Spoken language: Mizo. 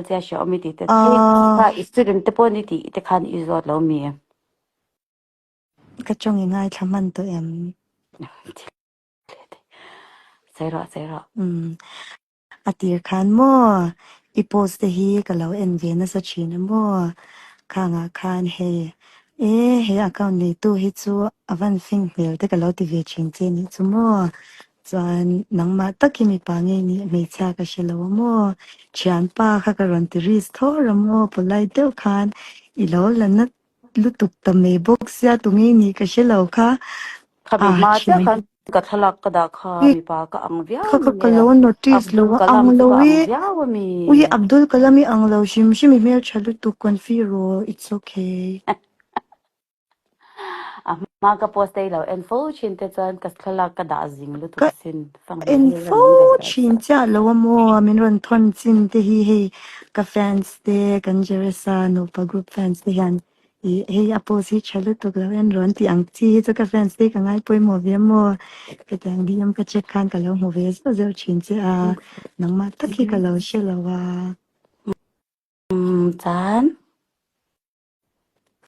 Che hre awm i ti te hei Ah, kha i student te pawh ni tih te khan i zawt lo mi? Ka tawng i ngaithla hman tawh em? Sawi rawh, sawi rawh. Umm, a tir khan maw i post te hi ka lo en ve nasa thin a maw? Khangah khan hei e he account neitu hi chu a van fing hmel te ka lo ti ve thin che nih chu maw? Chuan nangmah tak hi mipa nge nih hmeichhia ka hre lo a maw? Thianpa kha ka rawn ti risk thawr a maw? Polite deuh khan i lo la na lutuk ta mai bawk sia tunge nih ka hre lo kha. Khami Ah hma chiah thian khan ka thlalak ka dah kha mipa ka ang viau kha a kha mi ka lo notice lo Abdul a Kalam ang chu lo ka ang i viau a mi? Ui Abdul Kalam i ang lo hrim hrim i hmeltha lutuk confi rawh it's okay. A hma ka post te i lo en fo thin te chuan ka thlalak ka dah zing lutuk Ka asin. Fanghmir en hi fo rawn awm ve zel thin se. chiah lo a maw min rawn thawn chin te hi hei ka fans te kan Jeresa nupa group fans te hian ih hei a post hi tha lutuk lo en rawn tih ang chi hi chu ka fans te hi ka ngai pawimawh ve a maw hetiang DM ka check khan ka lo hmu ve zeuh zeuh thin che a nangmah tak hi ka lo hre lo a. Umm chuan.